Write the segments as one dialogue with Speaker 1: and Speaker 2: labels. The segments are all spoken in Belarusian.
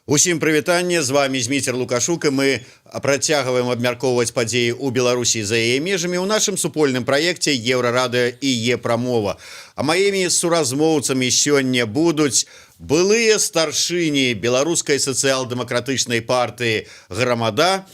Speaker 1: Усім прывітанне, з вами Зміцер Лукашук, і мы працягваем абмяркоўваць падзеі ў Беларусі за яе межамі ў нашым супольным праекце Еўрарадыё і Е-прамова. А маімі суразмоўцамі сёння будуць былыя старшыні Беларускай сацыял-дэмакратычнай партыі «Грамада»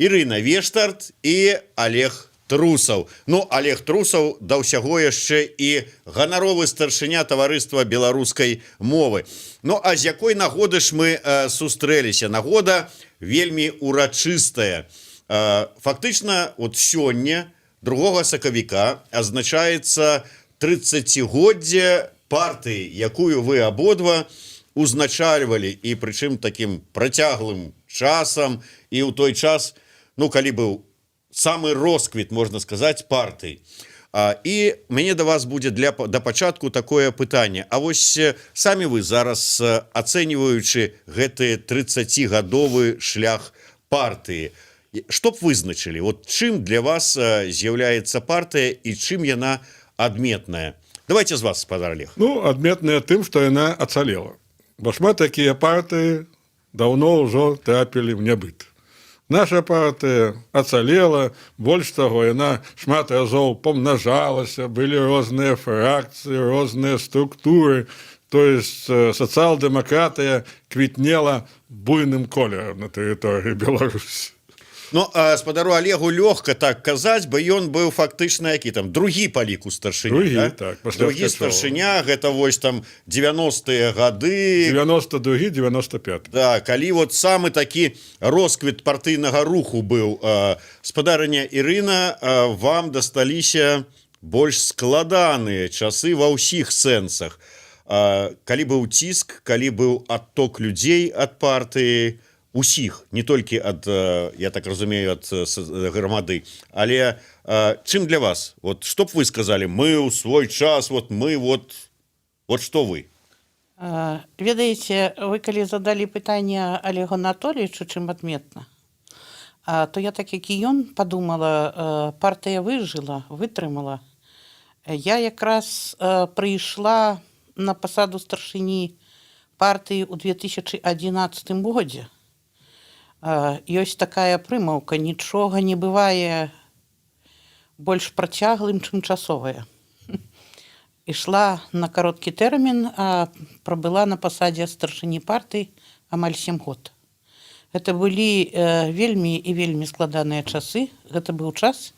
Speaker 1: Ірына Вештарт і Алег Трусаў. Ну, Алег Трусаў да ўсяго яшчэ і ганаровы старшыня Таварыства беларускай мовы. Ну а з якой нагоды ж мы сустрэліся? Нагода вельмі урачыстая. Фактычна, вот сёння, 2 сакавіка, адзначаецца 30годдзе партыі, якую вы абодва узначальвалі, і прычым таким працяглым часам і ў той час, ну, калі быў самы росквіт, можна сказаць, партыі. І мяне да вас будзе для да пачатку такое пытанне. А вось самі вы зараз, ацэньваючы гэты 30гадовы шлях партыі, што б вызначылі, вот чым для вас з'яўляецца партыя і чым яна адметная? Давайте з вас, спадар Алег.
Speaker 2: Ну, адметная тым, што яна ацалела. Бо шмат такія партыі даўно ўжо трапілі ў нябыт. Наша партыя ацалела, больш таго, яна шмат разоў памнажалася, былі розныя фракцыі, розныя структуры. То есть сацыял-дэмакратыя квітнела буйным колерам на тэрыторыі Беларусі.
Speaker 1: Ну, спадару Алегу лёгка так казаць, бо ён быў фактычна які там другі па ліку старшыня,
Speaker 2: Другі,
Speaker 1: да?
Speaker 2: так, пасля
Speaker 1: Другі
Speaker 2: Ткачова.
Speaker 1: старшыня, гэта вось там 90-е гады.
Speaker 2: 92, 95.
Speaker 1: Да, калі вот самы такі росквіт партыйнага руху быў. Спадарыня Ірына, вам дасталіся больш складаныя часы ва ўсіх сэнсах. Калі быў ціск, калі быў адток людзей ад партыі усіх, не толькі ад, я так разумею, ад «Грамады», але чым для вас, вот што б вы сказали: мы ў свой час, вот мы, вот что вы?
Speaker 3: Ведаеце, вы калі задалі пытанне Алегу Анатольевичу, чым адметна, то я так, як і ён, падумала: партыя выжыла, вытрымала. Я якраз прыйшла на пасаду старшыні партыі ў 2011 годзе. Ёсць такая прымаўка: нічога не бывае больш працяглым, чым часовае. Ішла на кароткі тэрмін, а прабыла на пасадзе старшыні партыі амаль 7 год. Гэта былі вельмі і вельмі складаныя часы. Гэта быў час,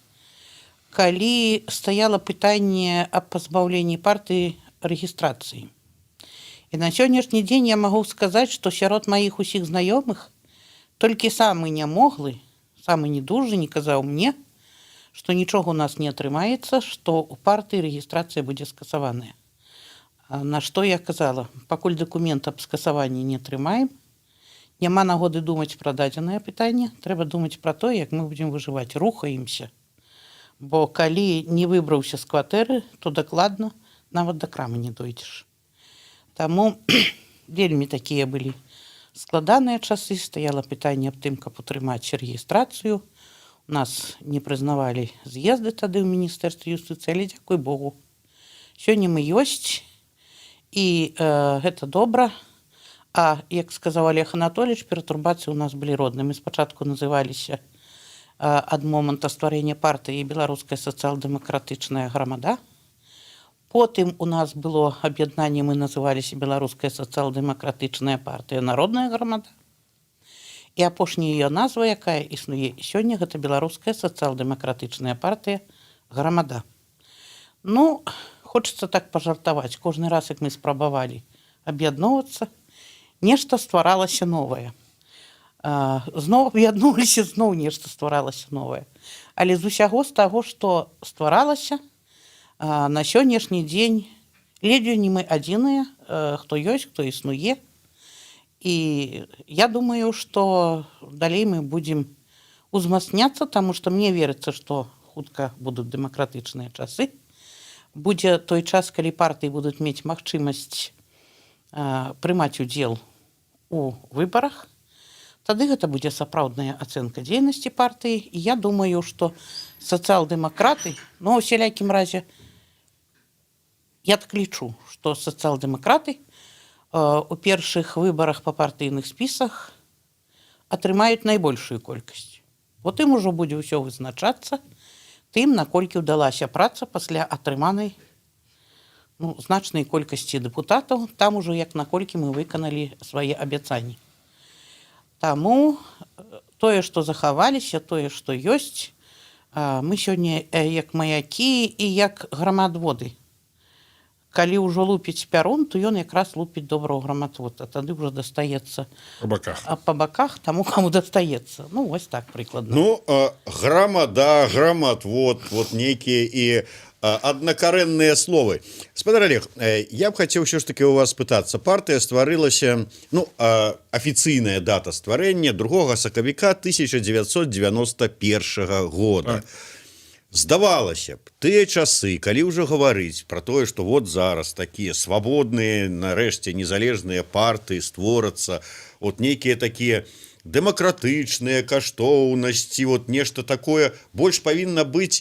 Speaker 3: калі стаяла пытанне аб пазбаўленні партыі рэгістрацыі. І на сённяшні дзень я магу сказаць, што сярод маіх усіх знаёмых толькі самы нямоглы, самы недужы не казаў мне, што нічога у нас не атрымаецца, што ў партыі рэгістрацыя будзе скасаваная. На што я казала: пакуль дакумент аб скасаванні не атрымаем, няма нагоды думаць пра дадзенае пытанне, трэба думаць пра тое, як мы будзем выжываць, рухаемся. Бо калі не выбраўся з кватэры, то дакладна нават да крамы не дойдзеш. Таму вельмі такія былі складаныя часы, стаяла пытанне аб тым, каб утрымаць рэгістрацыю. У нас не прызнавалі з'езды тады ў міністэрстве юстыцыі, але дзякуй Богу, сёння мы ёсць, і гэта добра. А як сказаў Алег Анатольевич, пературбацыі ў нас былі родныя. Мы спачатку называліся ад моманта стварэння партыі Беларуская сацыял-дэмакратычная грамада. Потым у нас было аб'яднанне, мы называліся Беларуская сацыял-дэмакратычная партыя «Народная грамада». І апошняя ее назва, якая існуе сёння, гэта Беларуская сацыял-дэмакратычная партыя «Грамада». Ну, хочацца так пажартаваць: кожны раз, як мы спрабавалі аб'ядноўвацца, нешта стваралася новае. Зноў аб'яднуліся, зноў нешта стваралася новае. Але з усяго з таго, што стваралася, на сённяшні дзень ледзьве не мы адзіныя, хто ёсць, хто існуе. І я думаю, што далей мы будзем узмацняцца, таму што мне верыцца, што хутка будуць дэмакратычныя часы. Будзе той час, калі партыі будуць мець магчымасць прымаць удзел у выбарах. Тады гэта будзе сапраўдная ацэнка дзейнасці партыі. І я думаю, што сацыял-дэмакраты, ну, ва ўсялякім разе, я так лічу, што сацыял-дэмакраты У першых выбарах па партыйных спісах атрымаюць найбольшую колькасць. Вот ім ужо будзе ўсё вызначацца тым, наколькі ўдалася праца пасля атрыманай, ну, значнай колькасці дэпутатаў, там ужо як наколькі мы выканалі свае абяцанні. Таму тое, што захаваліся, тое, што ёсць, мы сёння як маякі і як грамаадводы. Калі ўжо лупіць пярун, то ён якраз лупіць добра ў граматвод, а тады ўжо дастаецца
Speaker 2: Па баках.
Speaker 3: А па баках таму, каму дастаецца. Ну, вось так прыкладна.
Speaker 1: Ну, грамада, грамаатвод, вот нейкія і аднакарэнныя словы. Спадар Алег, я б хацеў ўсё ж таки у вас спытацца. Партыя стварылася, ну, афіцыйная дата стварэння 2 сакавіка 1991 года.
Speaker 2: Так.
Speaker 1: Здавалася б, тыя часы, калі ўжо гаварыць пра тое, што вот зараз такія свабодныя, нарэшце незалежныя партыі створацца, вот нейкія такія дэмакратычныя каштоўнасці, вот нешта такое больш павінна быць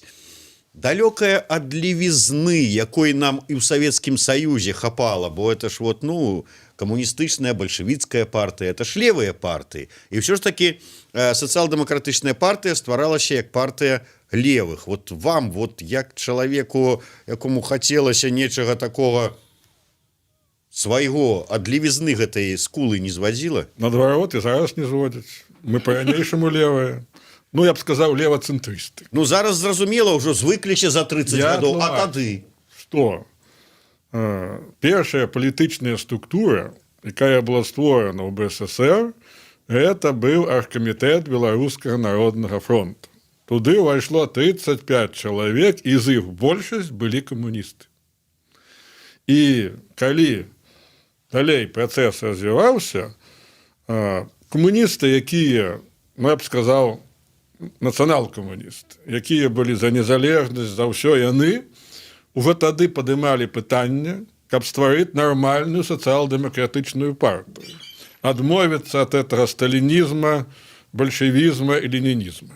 Speaker 1: далёкае ад левізны, якой нам і ў Савецкім Саюзе хапала, бо это ж вот, ну, камуністычная, бальшавіцкая партыя, это ж левыя партыі. І ўсё ж таки сацыял-дэмакратычная партыя стваралася як партыя левых. Вот вам, вот як чалавеку, якому хацелася нечага такога свайго, ад левізны гэтай скулы не звадзіла?
Speaker 2: Наадварот, і зараз не зводзяць. Мы па-ранейшаму левыя. Ну, я б сказаў, левацэнтрысты.
Speaker 1: Ну, зараз зразумела, ўжо звыкліся за 30
Speaker 2: Я
Speaker 1: гадоў, а
Speaker 2: тлумачу.
Speaker 1: тады?
Speaker 2: Што першая палітычная структура, якая была створана ў БССР, гэта быў аргкамітэт Беларускага народнага фронту. Туды ўвайшло 35 чалавек, і з іх большасць былі камуністы. І калі далей працэс развіваўся, камуністы, якія, ну, я б сказаў, нацыянал-камуністы, якія былі за незалежнасць, за ўсё, яны ўжо тады падымалі пытанне, каб стварыць нармальную сацыял-дэмакратычную партыю, адмовіцца ад этого сталінізма, бальшавізма і ленінізма.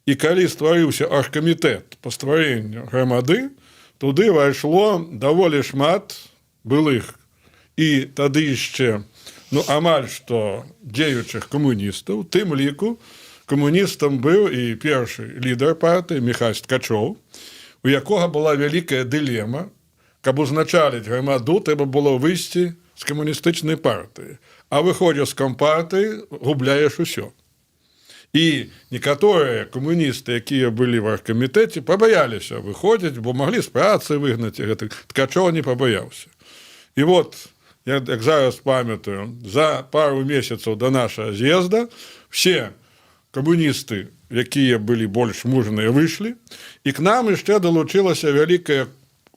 Speaker 2: І калі стварыўся аргкамітэт па стварэнню Грамады, туды ўвайшло даволі шмат былых і тады яшчэ, ну, амаль што дзеючых камуністаў, тым ліку камуністам быў і першы лідар партыі Міхась Ткачоў, у якога была вялікая дылема: каб узначаліць Грамаду, трэба было выйсці з камуністычнай партыі, а выходзіш з кампартыі, губляеш усё. І некаторыя камуністы, якія былі в аргкамітэце, пабаяліся выходзіць, бо маглі з працы выгнаць, і гэты Ткачоў не пабаяўся. І вот я, як зараз памятаю, за пару месяцаў до нашага з'езда все камуністы, якія былі больш мужныя, выйшлі, і к нам яшчэ далучылася вялікая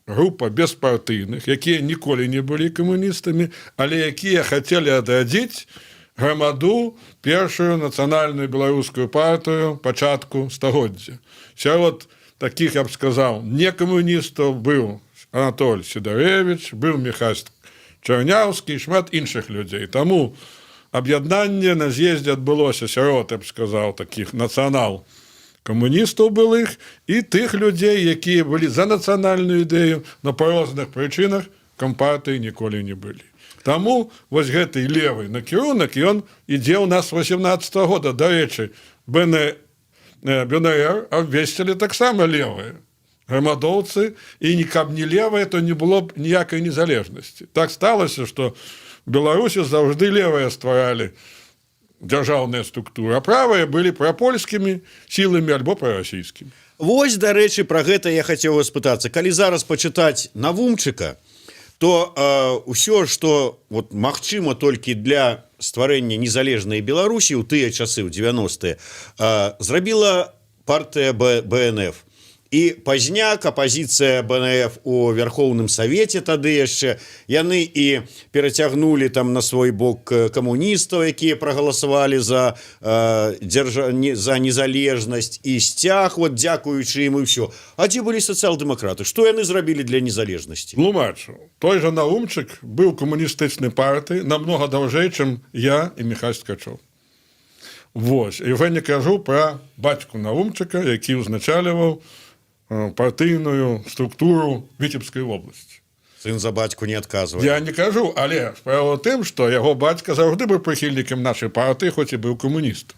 Speaker 2: група беспартыйных, якія ніколі не былі камуністамі, але якія хацелі адрадзіць Грамаду, першую нацыянальную беларускую партыю пачатку стагоддзя. Сярод такіх, я б сказаў, не камуністаў быў Анатоль Сідарэвіч, быў Міхась Чарняўскі і шмат іншых людзей. Таму аб'яднанне на з'ездзе адбылося сярод, я б сказаў, такіх нацыянал камуністаў былых і тых людзей, якія былі за нацыянальную ідэю, но па розных прычынах кампартыі ніколі не былі. Таму вось гэты левы накірунак, ён ідзе ў нас 18 -го года. Дарэчы, БНР абвесцілі таксама левыя грамадоўцы, і не каб не левыя, то не было б ніякай незалежнасці. Так сталася, што Беларусі заўжды левыя стваралі дзяржаўныя структуры, а правыя былі прапольскімі сіламі альбо прарасійскімі.
Speaker 1: Вось, дарэчы, пра гэта я хацеў вас спытацца. Калі зараз пачытаць Навумчыка, то ўсё, што вот магчыма толькі для стварэння незалежнай Беларусі ў тыя часы, ў 90-е, зрабіла партыя БНФ. І Пазняк, апазіцыя БНФ у Вярхоўным Савеце тады яшчэ, яны і перацягнулі там на свой бок камуністаў, якія прагаласавалі за дзяржа не, за незалежнасць і сцяг, вот дзякуючы ім і ўсё. А дзе былі сацыял-дэмакраты? Што яны зрабілі для незалежнасці?
Speaker 2: Тлумачу. Той жа Наумчык быў камуністычнай партыі намнога даўжэй, чым я і Міхась Ткачоў. Вось. І ўжо не кажу пра бацьку Наумчыка, які ўзначальваў партыйную структуру Віцебскай вобласці.
Speaker 1: Сын за бацьку не адказвае.
Speaker 2: Я не кажу, але справа ў тым, што яго бацька заўжды быў прыхільнікам нашай партыі, хоць і быў камуністам.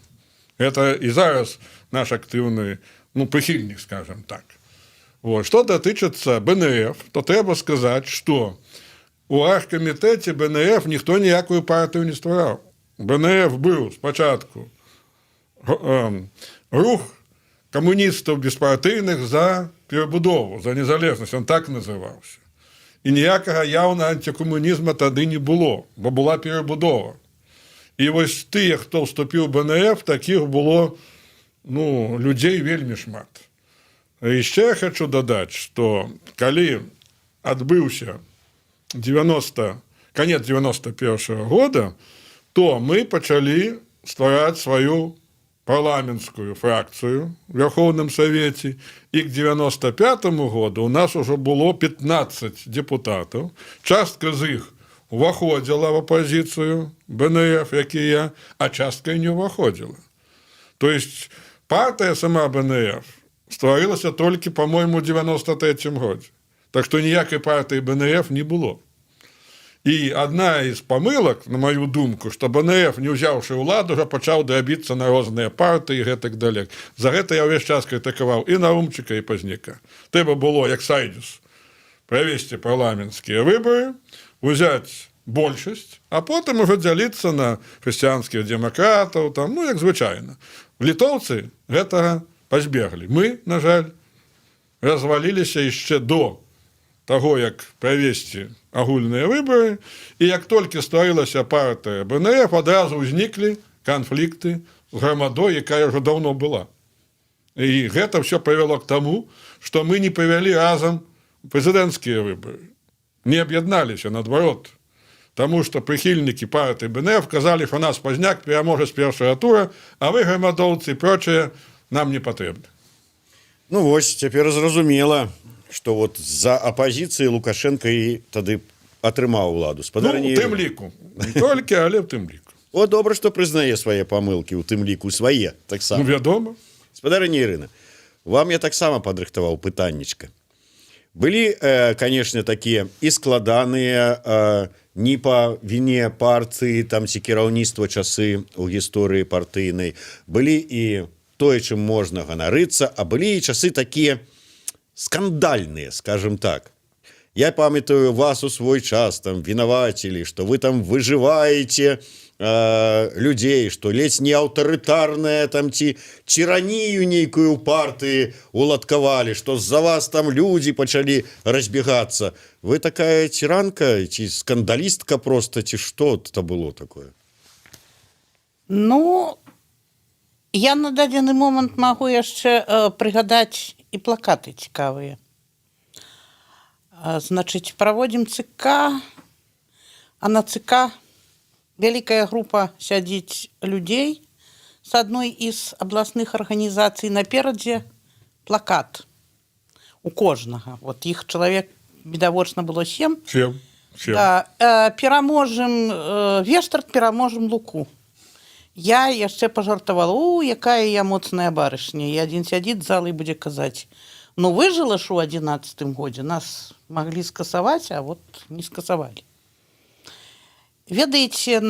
Speaker 2: Это і зараз наш актыўны, ну, прыхільнік, скажем так. Вот. Што датычыцца БНФ, то трэба сказаць, што у аргкамітэце БНФ ніхто ніякую партыю не ствараў. БНФ быў спачатку рух камуністаў беспартыйных за перабудову, за незалежнасць, он так называўся. І ніякага яўна антикамунізма тады не было, бо была перабудова. І вось тыя, хто ўступіў БНФ, такіх было, ну, людзей вельмі шмат. Яшчэ я хочу дадаць, што калі адбыўся 90 конец 91-го года, то мы пачалі ствараць сваю парламенцкую фракцыю в Верховным Совете, і к 95 году у нас уже было 15 депутатаў. Частка з іх уваходзіла в апозіцыю БНФ, якія, а частка і не ўваходзіла. То есть партыя сама БНФ стварылася толькі, по-моему, 93 годзе. Так што ніякай партыі БНФ не было. І адна з памылак, на мою думку, што БНФ, не ўзяўшы ўладу, уже пачаў драбіцца на розныя партыі і гэтак далей. За гэта я ўвесь час крытыкаваў і Наумчыка, і Пазняка. Трэба было, як Сайдзюс, правесці парламенцкія выбары, узяць большасць, а потым уже дзяліцца на хрысціянскіх дэмакратаў, там, ну, як звычайна. Літоўцы гэтага пазбеглі. Мы, на жаль, разваліліся яшчэ до таго, як правесці агульныя выбары, і як толькі стварылася партыя БНФ, адразу ўзніклі канфлікты з Грамадой, якая ўжо даўно была. І гэта все прывяло к таму, што мы не правялі разам прэзідэнцкія выбары. Не аб'ядналіся, наадварот. Таму што прыхільнікі партыі БНФ казалі, што нас Пазняк пераможа з першага тура, а вы, грамадоўцы і прочее, нам не патрэбны.
Speaker 1: Ну вось цяпер зразумела, что вот за апазіцыі Лукашенко і тады атрымаў уладу.
Speaker 2: Ну,
Speaker 1: Спадарыня
Speaker 2: у тым
Speaker 1: Ірына.
Speaker 2: ліку. Не толькі, але ў тым ліку.
Speaker 1: О, добра, што прызнае свае памылкі, у тым ліку свае таксама.
Speaker 2: Ну, вядома.
Speaker 1: Спадарыня Ірына, вам я таксама падрыхтаваў пытаннічка. Былі, конечно, такія і складаныя, не па віне партыі там ці кіраўніцтва часы ў гісторыі партыйнай. Былі і тое, чым можна ганарыцца, а былі і часы такія скандальныя, скажем так. Я памятаю, вас у свой час там вінавацілі, что вы там выжываеце людзей, что ледзь не аўтарытарная там ці тиранію нейкую партыі уладкавалі, что з-за вас там людзі пачалі разбегацца. Вы такая тиранка ці скандалістка просто, ці что это было такое?
Speaker 3: Ну, я на дадзены момант магу яшчэ прыгадаць і плакаты цікавыя. Значыць, праводзім ЦК, а на ЦК вялікая група сядзіць людзей з адной з абласных арганізацый, наперадзе плакат у кожнага. Вот іх чалавек відавочна было сем.
Speaker 2: Сем. Сем.
Speaker 3: Да, пераможам Вештарт, пераможам Луку. Я яшчэ пажартавала: у, якая я моцная барышня. І адзін сядзіць залы і будзе казаць: ну, выжыла ж у 11-м годзе, нас маглі скасаваць, а вот не скасавалі. Ведаеце,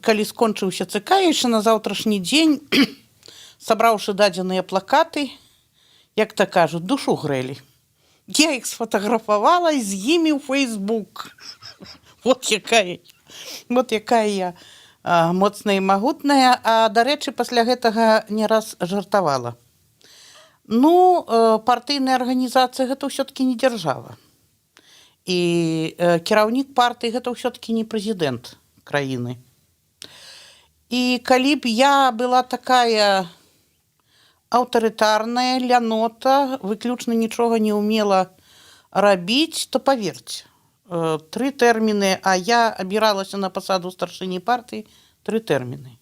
Speaker 3: калі скончыўся ЦК, яшчэ на заўтрашні дзень, сабраўшы дадзеныя плакаты, як то кажуць, душу грэлі. Я іх сфотаграфавала і з імі ў Фейсбук. Вот якая я моцная і магутная. А дарэчы, пасля гэтага не раз жартавала. Ну, партыйная арганізацыя — гэта ўсё-таки не дзяржава. І кіраўнік партыі — гэта ўсё-таки не прэзідэнт краіны. І калі б я была такая аўтарытарная лянота, выключна нічога не ўмела рабіць, то паверце, тры тэрміны, а я абіралася на пасаду старшыні партыі тры тэрміны.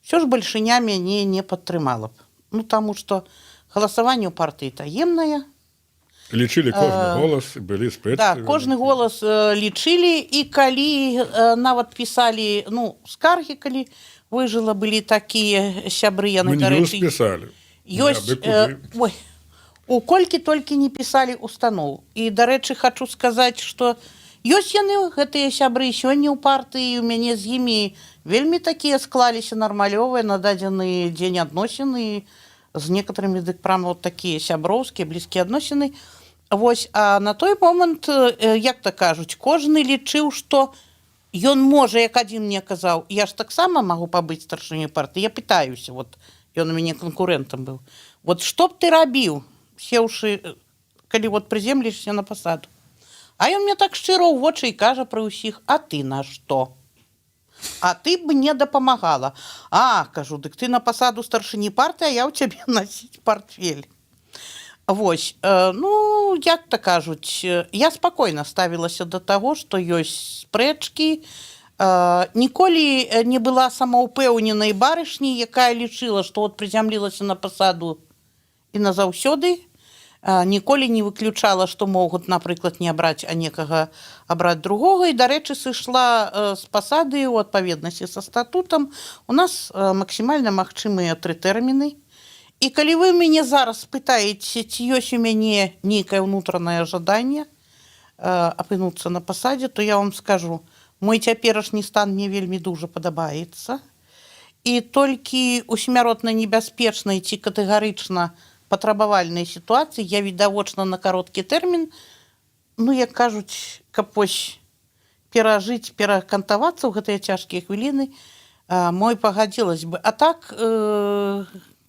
Speaker 3: Всё ж бальшыня мяне не падтрымала б. Ну, таму што галасаванне ў партыі таемнае.
Speaker 2: Лічылі кожны голас, былі спрэчкі.
Speaker 3: Да, кожны голас лічылі, і калі нават пісалі, ну, скаргі, калі выжыла, былі такія сябры, яны,
Speaker 2: Мы
Speaker 3: дарэчы,
Speaker 2: пісалі.
Speaker 3: ёсць,
Speaker 2: Абы куды.
Speaker 3: Ой, у колькі толькі не пісалі устаноў. І, дарэчы, хачу сказаць, што Ёсць яны, гэтыя сябры, сёння ў партыі, у мяне з імі вельмі такія склаліся нармалёвыя на дадзены дзень адносіны, з некаторымі дык прама вот такія сяброўскія, блізкія адносіны. Вось, а на той момант, як то кажуць, кожны лічыў, што ён можа, як адзін мне казаў: «Я ж таксама магу пабыць старшынёй партыі». Я пытаюся, вот ён у мяне канкурэнтам быў. «Вот што б ты рабіў, сеўшы, калі вот прыземлішся на пасаду?» А ён мне так шчыра ў вочы і кажа пры ўсіх: «А ты на што? А ты б мне дапамагала». «А, — кажу, — дык ты на пасаду старшыні партыі, а я ў цябе насіць портфель». Вось, ну, як то кажуць, я спакойна ставілася да таго, што ёсць спрэчкі. Ніколі не была самаўпэўненай барышняй, якая лічыла, што вот прызямлілася на пасаду і назаўсёды. Ніколі не выключала, што могуць, напрыклад, не абраць, а некага абраць другога. І, дарэчы, сышла з пасады ў адпаведнасці са статутам. У нас максімальна магчымыя тры тэрміны. І калі вы мяне зараз спытаеце, ці ёсць у мяне нейкае ўнутранае жаданне апынуцца на пасадзе, то я вам скажу: мой цяперашні стан мне вельмі дужа падабаецца. І толькі у смяротна небяспечнай ці катэгарычна патрабавальнай сітуацыі я відавочна на кароткі тэрмін, ну, як кажуць, каб вось перажыць, перакантавацца ў гэтыя цяжкія хвіліны, мой пагадзілась бы. А так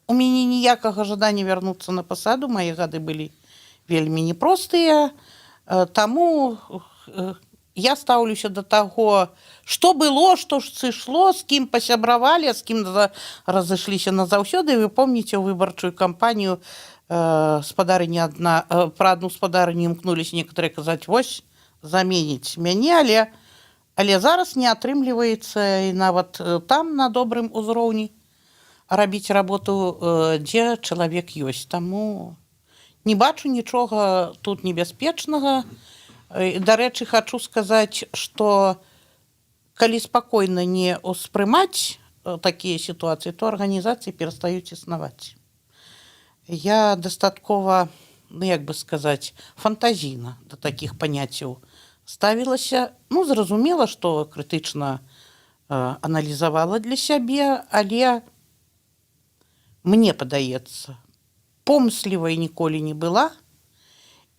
Speaker 3: у мяне ніякага жадання вярнуцца на пасаду, мае гады былі вельмі непростыя, таму я стаўлюся да таго, што было, што ж сышло, з кім пасябравалі, з кім разышліся назаўсёды. Вы помніце, у выбарчую кампанію спадарыня адна, пра адну спадарыню імкнуліся некаторыя казаць: «Вось заменіць мяне», але зараз не атрымліваецца і нават там на добрым узроўні рабіць работу, дзе чалавек ёсць. Таму не бачу нічога тут небяспечнага. Дарэчы, хачу сказаць, што калі спакойна не ўспрымаць такія сітуацыі, то арганізацыі перастаюць існаваць. Я дастаткова, ну, як бы сказаць, фантазійна да такіх паняццяў ставілася. Ну, зразумела, што крытычна аналізавала для сябе, але мне падаецца, помслівай ніколі не была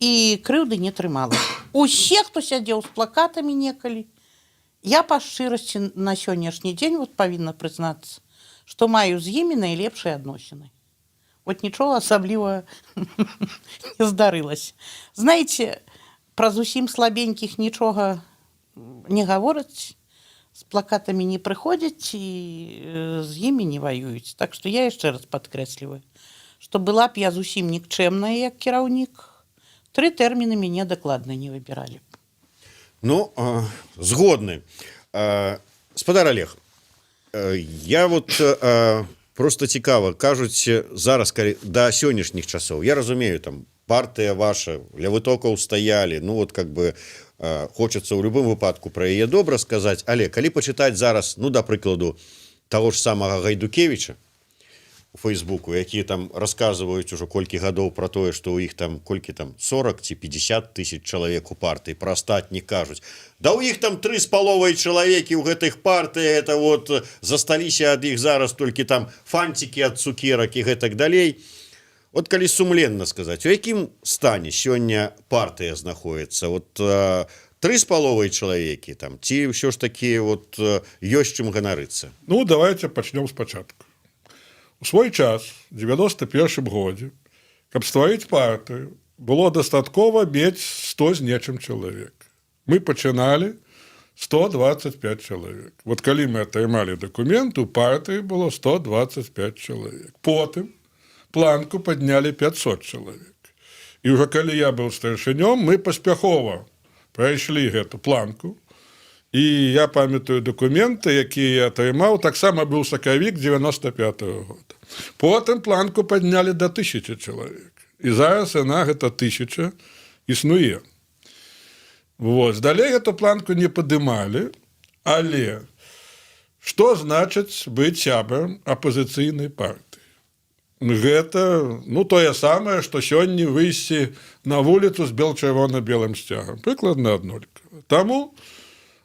Speaker 3: і крыўды не трымала. Усе, хто сядзеў з плакатамі некалі, я па шчырасці на сённяшні дзень вот павінна прызнацца, што маю з імі найлепшыя адносіны. Вот нічога асабліва не здарылася. Знаеце, пра зусім слабенькіх нічога не гавораць, з плакатамі не прыходзяць і з імі не ваююць. Так што я яшчэ раз падкрэсліваю, што была б я зусім нікчэмная як кіраўнік, тры тэрміны мяне дакладна не выбіралі б.
Speaker 1: Ну, згодны. Спадар Олег, я вот просто цікава, кажуць зараз, калі да сённяшніх часоў, я разумею, там партыя ваша ля вытокаў стаялі, ну вот как бы хочется ў любым выпадку пра яе добра сказаць, але калі пачытаць зараз, ну, да прыкладу, того ж самага Гайдукевича у фейсбуку, якія там расказваюць ужо колькі гадоў про тое, что у іх там колькі там, 40 ці 50 тысяч чалавек у партыі, про астатніх кажуць: «Да у іх там 3,5 чалавекі ў гэтых партыі, это вот засталіся ад іх зараз толькі там фанцікі ад цукерак» і гэтак далей. Вот калі сумленна сказаць, у якім стане сёння партыя знаходіцца, вот 3,5 чалавекі там ці ўсё ж таки вот ёсць чым ганарыцца?
Speaker 2: Ну, давайте пачнём спачатку. У свой час, 91 годзе, каб стварыць партыю, было дастаткова мець 100 з нечым чалавек. Мы пачыналі 125 чалавек. Вот калі мы атрымалі дакумент, у партыі было 125 чалавек. Потым планку паднялі 500 чалавек. І ўжо калі я быў старшынём, мы паспяхова прайшлі гэту планку. І я памятаю дакументы, якія я атрымаў, таксама быў сакавік 95 -го года. Потым планку паднялі до 1000 чалавек. І зараз яна, гэта 1000, існуе. Вот. Далей гэту планку не падымалі, але што значыць быць сябрам апазіцыйнай партыі? Гэта, ну, тое самае, што сёння выйсці на вуліцу з бел-чырвона-белым сцягам, прыкладна аднолькава. Таму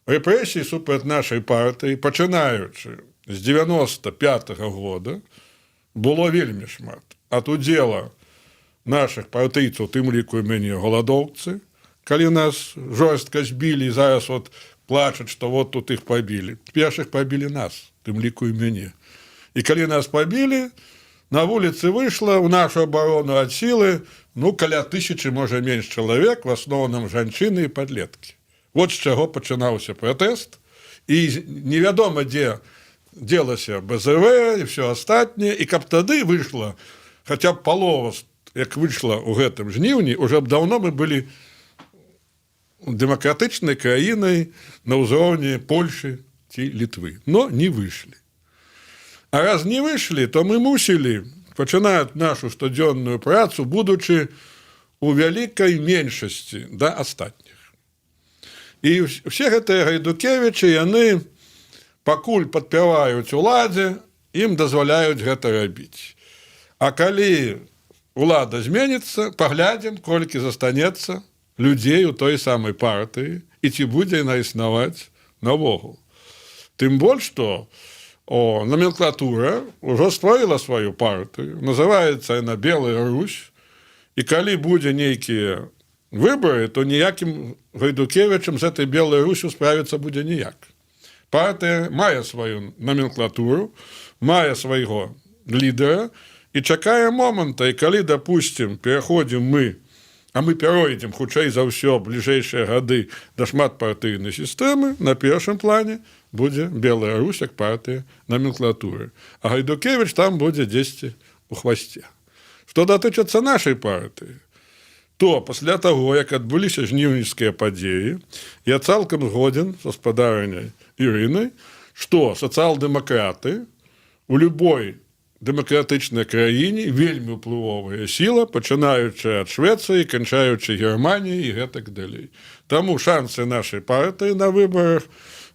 Speaker 2: рэпрэсіі супраць нашай партыі, пачынаючы з 95-го года, было вельмі шмат. Ад удзела нашых партыйцаў, тым ліку і мяне, галадоўцы, калі нас жорстка збілі, зараз вот плачуць, што вот тут іх пабілі. Першых пабілі нас, тым ліку і мяне. І калі нас пабілі, на вуліцы выйшла ў нашу абарону ад сілы, ну, каля 1000, можа менш, чалавек, в асноўным жанчыны і падлеткі. Вот з чаго пачынаўся пратэст, і невядома, дзе дзелася БЗВ і все астатняе. І каб тады выйшла хаця б палова, як выйшла ў гэтым жніўні, уже б даўно мы былі дэмакратычнай краінай на ўзроўні Польшы ці Літвы, но не выйшлі. А раз не выйшлі, то мы мусілі пачынаць нашу штодзённую працу, будучы у вялікай меншасці да астатніх. І ўсе гэтыя Гайдукевічы, яны пакуль падпяваюць уладзе, ім дазваляюць гэта рабіць. А калі улада зменіцца, паглядзім, колькі застанецца людзей у той самай партыі і ці будзе яна існаваць наогул. Тым больш што наменклатура ўжо стварыла сваю партыю, называецца яна «Белая Русь», і калі будзе нейкія выбары, то ніякім Гайдукевічам з этой «Белой Русю» справіцца будзе ніяк. Партыя мае сваю наменклатуру, мае свайго лідара і чакае моманта. І калі, допустим, пераходзім мы, а мы пяройдзем хутчэй за ўсё бліжэйшыя гады да шматпартыйнай сістэмы, на першым плане будзе «Белая Русь» як партыя наменклатуры. А Гайдукевич там будзе дзесьці у хвасце. Што датычыцца нашай партыі, то пасля таго, як адбыліся жніўнейскія падзеі, я цалкам згодзен са спадарыняй Ірынай, што сацыял-дэмакраты у любой дэмакратычнай краіне вельмі ўплывовая сіла, пачынаючы ад Швецыі, канчаючы Германіі і гэтак далей. Таму шансы нашай партыі на выбарах,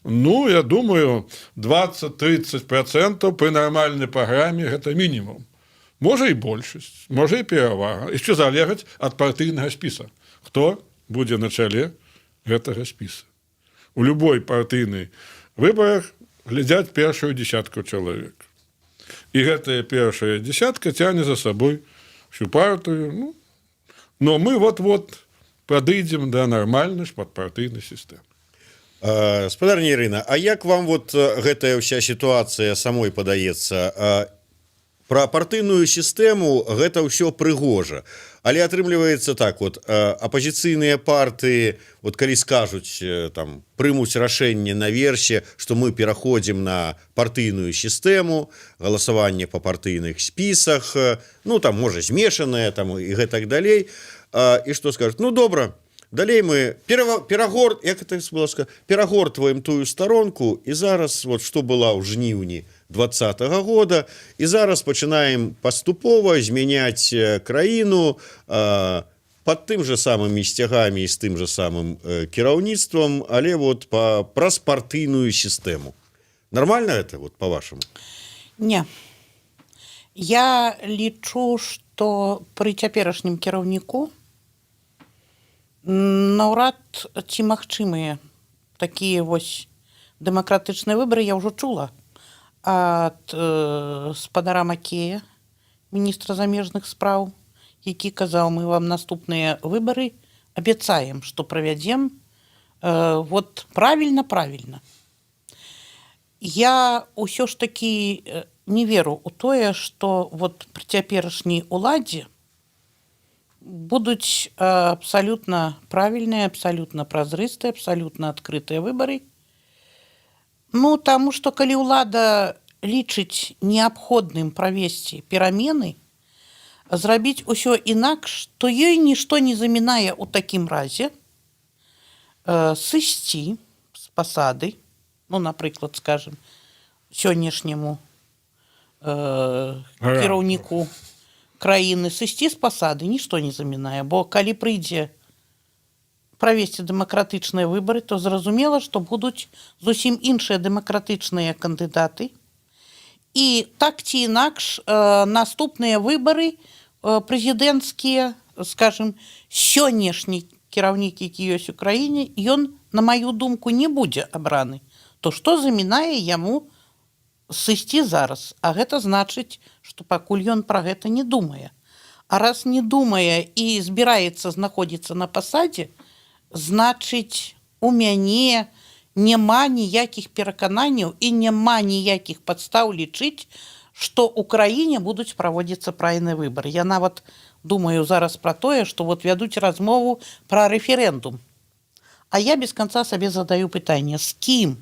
Speaker 2: ну, я думаю, 20-30% пры нармальнай праграме — гэта мінімум. Можа, і большасць, можа, і перавага. Яшчэ залежаць ад партыйнага спіса. Хто будзе на чале гэтага спіса. У любой партыйнай выбарах глядзяць першую десятку чалавек. І гэтая першая десятка цягне за сабой всю партыю. Ну, но мы вот-вот падыдзем да нармальнай шматпартыйнай сістэмы.
Speaker 1: Спадарня Ірына, а як вам вот гэтая ўся сітуацыя самой падаецца? Пра партыйную сістэму гэта ўсё прыгожа, але атрымліваецца так: вот апозіцыйныя партыі, вот калі скажуць, там прымуць рашэнне наверсе, что мы пераходзім на партыйную сістэму, галасаванне по партыйных спісах, ну, там можа змешанае там і гэтак далей, і что скажут? Ну добра, далей мы перагор як это было, перагортваем тую старонку, і зараз вот что была ў жніўні 20-го года, і зараз пачынаем паступова змяняць краіну под тым же самымі сцягамі і з тым же самым кіраўніцтвам, але вот праз партыйную сістэму. Нормально это вот, по-вашему?
Speaker 3: Не, я лічу, что пры цяперашнім кіраўніку наўрад ці магчымыя такія вось дэмакратычныя выбары. Я ўжо чула ад спадара Макея, міністра замежных спраў, які казаў: «Мы вам наступныя выбары абяцаем, што правядзем вот правильно, правильно». Я ўсё ж такі не веру у тое, што вот пры цяперашняй уладзе будуць абсалютна правільныя, абсалютна празрыстыя, абсалютна адкрытыя выбары. Ну, таму што калі ўлада лічыць неабходным правесці перамены, зрабіць усё інакш, то ёй нішто не замінае ў такім разе сысці з пасады, ну, напрыклад, скажем, сённяшняму кіраўніку краіны сысці з пасады нішто не замінае, бо калі прыйдзе правесці дэмакратычныя выбары, то зразумела, што будуць зусім іншыя дэмакратычныя кандыдаты. І так ці інакш наступныя выбары прэзідэнцкія, скажем, сённяшні кіраўнік, які ёсць у краіне, ён, на маю думку, не будзе абраны. То што замінае яму сысці зараз? А гэта значыць, што пакуль ён пра гэта не думае. А раз не думае і збіраецца знаходзіцца на пасадзе, значыць, у мяне няма ніякіх перакананняў і няма ніякіх падстаў лічыць, што ў краіне будуць праводзіцца правільныя выбары. Я нават думаю зараз пра тое, што вот вядуць размову пра рэферэндум. А я без канца сабе задаю пытанне, з кім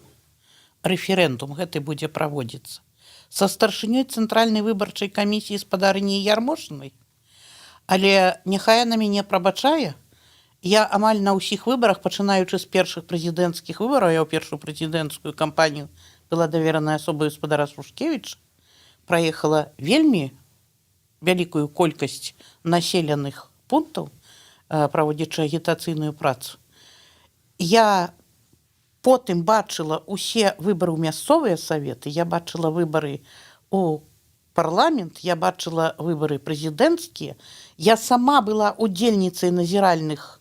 Speaker 3: рэферэндум гэты будзе праводзіцца? Са старшынёй Цэнтральнай выбарчай камісіі спадарыняй Ярмошынай? Але няхай яна мяне прабачае, я амаль на ўсіх выбарах, пачынаючы з першых прэзідэнцкіх выбараў, я ў першую прэзідэнцкую кампанію была давераная асобай спадара Шушкевіча, праехала вельмі вялікую колькасць населеных пунктаў, праводзячы агітацыйную працу. Я потым бачыла усе выбары ў мясцовыя саветы, я бачыла выбары у парламент, я бачыла выбары прэзідэнцкія. Я сама была удзельніцай назіральных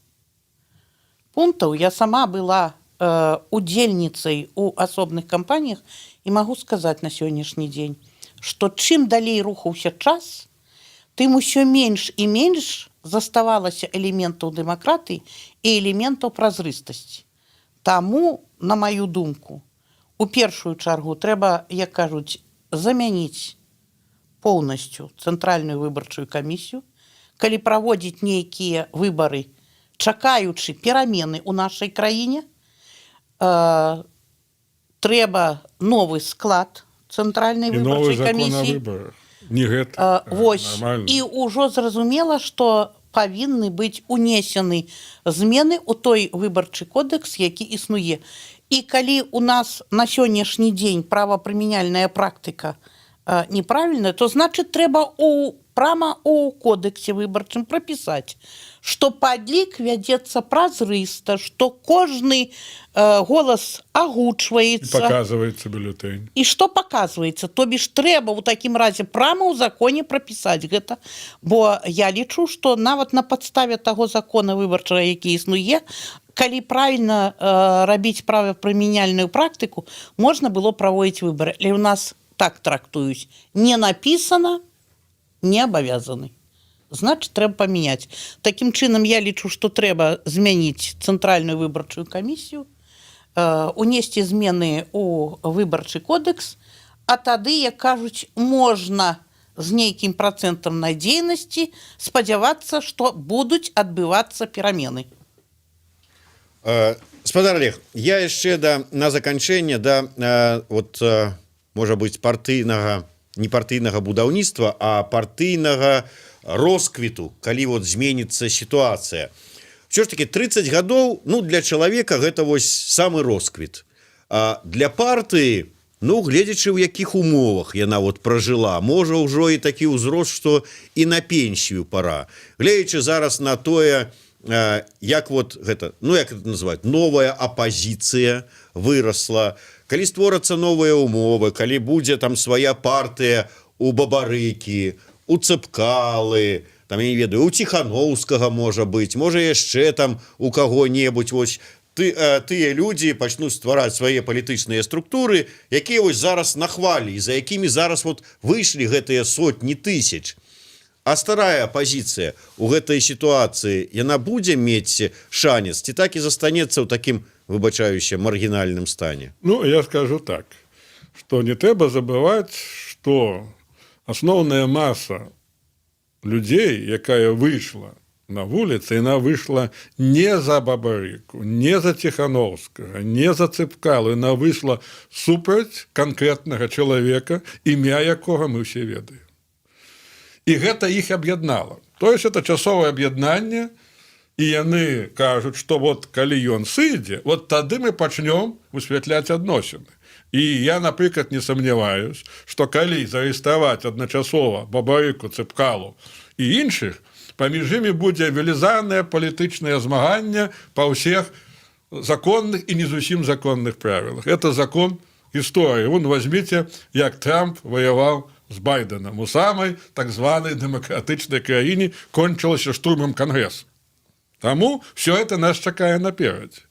Speaker 3: пунктаў, я сама была удзельніцай у асобных кампаніях і магу сказаць на сённяшні дзень, што чым далей рухаўся час, тым усё менш і менш заставалася элементаў дэмакратыі і элементаў празрыстасці. Таму, на маю думку, у першую чаргу трэба, як кажуць, замяніць поўнасцю Цэнтральную выбарчую камісію, калі праводзіць нейкія выбары, чакаючы перамены ў нашай краіне, трэба новы склад Цэнтральнай
Speaker 2: І новы
Speaker 3: выбарчай
Speaker 2: закон о
Speaker 3: камісіі.
Speaker 2: выборах. Не гэта.
Speaker 3: Вось
Speaker 2: нормально.
Speaker 3: І ўжо зразумела, што павінны быць унесены змены ў той выбарчы кодэкс, які існуе. І калі у нас на сённяшні дзень правапрымяняльная практыка неправільная, то значыць, трэба прама у кодэксе выбарчым прапісаць, што падлік вядзецца празрыста, што кожны голас
Speaker 2: І
Speaker 3: агучваецца
Speaker 2: показывается бюллетень.
Speaker 3: І што паказваецца. То бишь трэба ў такім разе прама ў законе прапісаць гэта, бо я лічу, што нават на падставе таго закона выбарчага, які існуе, калі правільна рабіць правапрымяняльную практыку, можна было праводзіць выбары. Але ў нас так трактуюць: не написано — не абавязаны. Значит, трэба памяняць. Такім чынам, я лічу, што трэба змяніць Цэнтральную выбарчую камісію, унесці змены у выбарчы кодэкс, а тады, як кажуць, можна з нейкім працэнтам надзейнасці спадзявацца, што будуць адбывацца перамены.
Speaker 1: Спадар Алег, я яшчэ на заканчэнне да вот можа быць, партыйнага, не партыйнага будаўніцтва, а партыйнага росквіту, калі вот зменіцца сітуацыя. Усё ж такі 30 гадоў, ну, для чалавека гэта вось самы росквіт, а для партыі, ну, гледзячы, ў якіх умовах яна вот пражыла, можа, ўжо і такі ўзрост, што і на пенсію пора. Гледзячы зараз на тое, як вот гэта, ну, як это называть, новая апозіцыя выросла, калі створацца новыя умовы, калі будзе там свая партыя у Бабарыкі, у Цапкалы, там, я не ведаю, у Ціханоўскага, можа быць, можа, яшчэ там у каго-небудзь, вось тыя людзі пачнуць ствараць свае палітычныя структуры, якія вось зараз на хвалі, за якімі зараз вот выйшлі гэтыя сотні тысяч. А старая апазіцыя у гэтай сітуацыі, яна будзе мець шанец ці так і застанецца ў такім, выбачаюся, маргінальным стане?
Speaker 2: Ну, я скажу так, что не трэба забываць, что асноўная маса людзей, якая выйшла на вуліцы, яна выйшла не за Бабарыку, не за Ціханоўскага, не за Цапкалу, яна выйшла супраць канкрэтнага чалавека, імя якога мы ўсе ведаем. І гэта іх аб'яднала. То есть это часовае аб'яднанне, і яны кажуць, што вот калі ён сыдзе, вот тады мы пачнём высвятляць адносіны. І я, напрыклад, не сомневаюсь, што калі зарэгістраваць адначасова Бабарыку, Цапкалу і іншых, паміж імі будзе велізарнае палітычнае змаганне па ўсіх законных і не зусім законных правілах. Это закон гісторыі. Вон возьмите, як Трамп ваяваў з Байденам у самай так званай дэмакратычнай краіне, кончылася штурмам Кангрэса. Таму все это нас чакае наперадзе.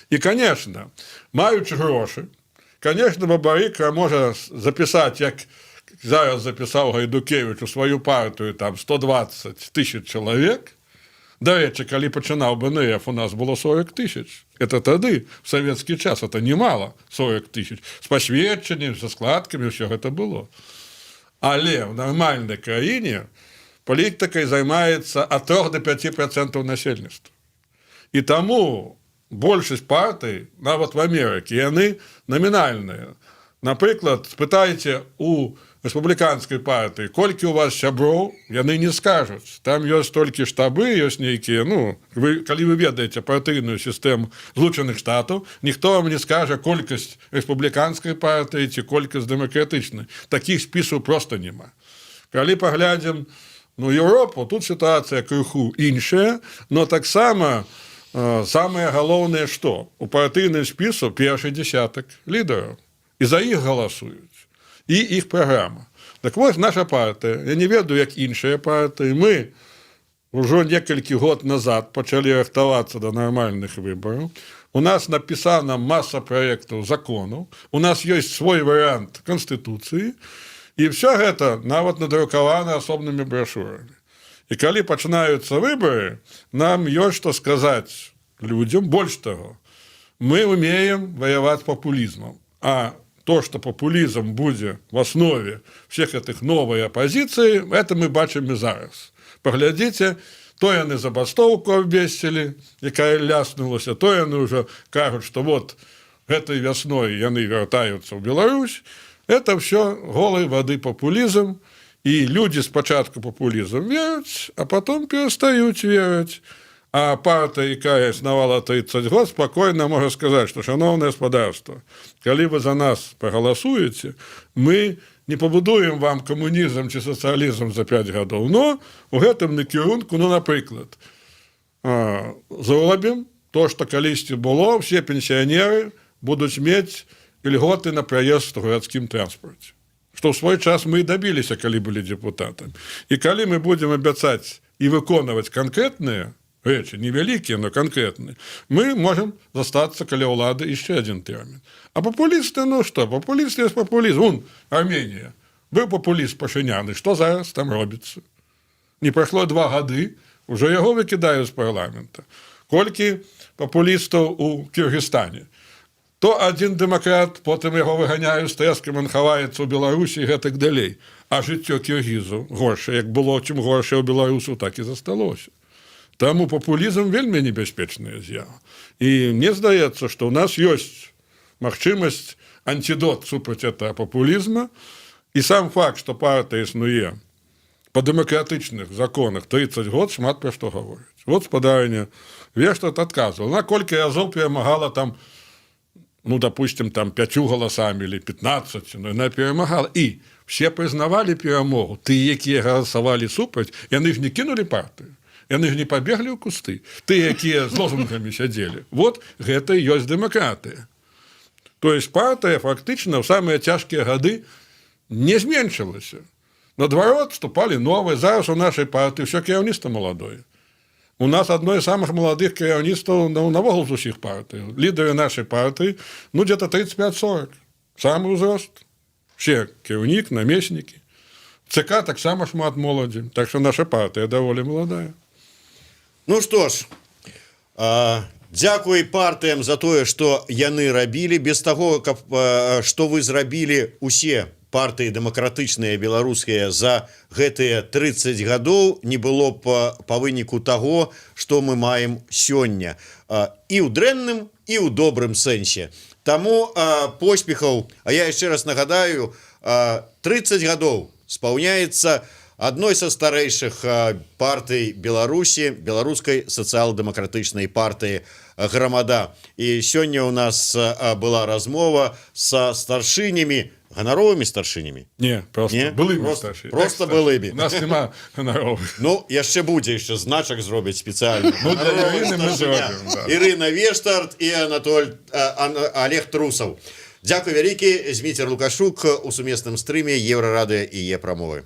Speaker 2: І, конечно, маючы грошы, конечно, Бабарыка можа запісаць, як зараз запісаў Гайдукевич, у сваю партыю там 120 тысяч чалавек. Дарэчы, калі пачынаў БНФ, у нас было 40 тысяч. Это тады, в савецкі час, это немало, 40 тысяч. З пасведчаннем, са складкамі, все гэта было. Але в нармальнай краіне палітыкай займаецца ад 3 до 5% насельніцтва. І таму большасць партый, нават в Амерыкі, яны намінальныя. Напрыклад, спытайце у рэспубліканскай партыі, колькі у вас сяброў, яны не скажуць. Там ёсць толькі штабы, ёсць нейкія, ну, вы, калі вы ведаеце партыйную сістэму Злучаных Штатаў, ніхто вам не скажа колькасць рэспубліканскай партыі ці колькасць дэмакратычнай. Такіх спісаў просто няма. Калі паглядзім, ну, Еўропу, тут сітуацыя крыху іншая, но таксама самае галоўнае, што у партыйным спісу першы десятак лідараў, і за іх галасуюць, і іх праграма. Так вось, наша партыя, я не ведаю, як іншыя партыі, мы ўжо некалькі год назад пачалі рыхтавацца да нармальных выбараў. У нас напісана маса праектаў законаў, у нас ёсць свой варыянт канстытуцыі, і все гэта нават надрукавана асобнымі брашурамі. І калі пачынаюцца выбары, нам ёсць што сказаць людзям. Больш таго, мы умеем ваяваць папулізмам. А то, что популизм будзе в основе всех этих новой оппозиции, это мы бачым і зараз. Паглядзіце, то яны забастоўку абвесцілі, якая ляснулася, то яны ўжо кажуць, что вот гэтай вясной яны вяртаюцца ў Беларусь. Это все голой воды популізм, і людзі спачатку папулізм вераць, а потом перастаюць верыць. А партыя, якая існавала 30 год, спакойна можа сказаць, што, шаноўнае спадарства, калі вы за нас прагаласуеце, мы не пабудуем вам камунізм ці сацыялізм за 5 гадоў, но у гэтым накірунку, ну, напрыклад, зробім то, што калісьці было: все пенсіянеры будуць мець льготы на праезд у гарадскім транспарце. Што ў свой час мы і дабіліся, калі былі депутатамі. І калі мы будзем абяцаць і выконваць канкрэтныя рэчы, невялікія, но канкрэтныя, мы можем застацца каля ўлады яшчэ адзін тэрмін. А папулісты, ну што, папуліст есть папулізм. Вон, Арменія. Быў папуліст Пашынян, і што зараз там робіцца? Не прайшло 2 гады, уже яго выкідаюць з парламента. Колькі папулістаў у Кіргізстане? То адзін дэмакрат, потым яго выганяюць з трэскам, он хаваецца ў Беларусі і гэтак далей. А жыццё кіргізаў горшае, як было, чым горшае ў беларусаў, так і засталося. Таму папулізм — вельмі небяспечная з'ява. І мне здаецца, што ў нас ёсць магчымасць, антидот супраць этого папулізма, і сам факт, што партыя існуе па дэмакратычных законах 30 год, шмат пра што гаворыць. Вот спадарыня Вештарт адказвала, на колькі разоў перамагала там, ну, допустим, там пятью голосами или 15, но яна перамагала. І все прызнавалі перамогу. Тыя, якія галасавалі супраць, яны ж не кінулі партыю. Яны ж не пабеглі ў кусты. Тыя, якія з лозунгамі сядзелі. Вот гэта і ёсць дэмакратыя. То есть партыя фактычна ў самыя цяжкія гады не зменшылася. Наадварот, вступалі новыя. Зараз у нашай партыі ўсё кіраўніцтва маладое. У нас одно из самых маладых кіраўніцтваў, ну, навогул з усіх партый. Лідары нашай партыі, ну, где-то 35-40. Самы ўзрост. Все кіраўнік, намеснікі. ЦК таксама шмат моладзі. Так што наша партыя даволі маладая.
Speaker 1: Ну что ж, дзякуй партыям за тое, что яны рабілі. Без таго, каб что вы зрабілі, усе партыі дэмакратычныя беларускія, за гэтыя 30 гадоў, не было б па выніку таго, что мы маем сёння, і ў дрэнным, і ў добрым сэнсе. Таму поспехаў. А я яшчэ раз нагадаю, 30 гадоў спаўняецца адной са старэйшых партый Беларусі, Беларускай сацыял-дэмакратычнай партыі «Грамада». І сёння у нас была размова са старшынямі, ганаровымі старшынямі.
Speaker 2: Не, просто
Speaker 1: Не?
Speaker 2: былымі
Speaker 1: Просто-
Speaker 2: старшыні.
Speaker 1: просто былымі.
Speaker 2: У нас няма ганаровых.
Speaker 1: Ну, яшчэ будзе, яшчэ значак зробяць спецыяльна.
Speaker 2: Ну, для Ірыны мы
Speaker 1: Старшыня
Speaker 2: зробім, да.
Speaker 1: Ірына Вештарт і Анатоль Олег Трусаў. Дзякуй вялікі. Зміцер Лукашук у сумесным стрыме Еўрарадыё і Е-Прамовы.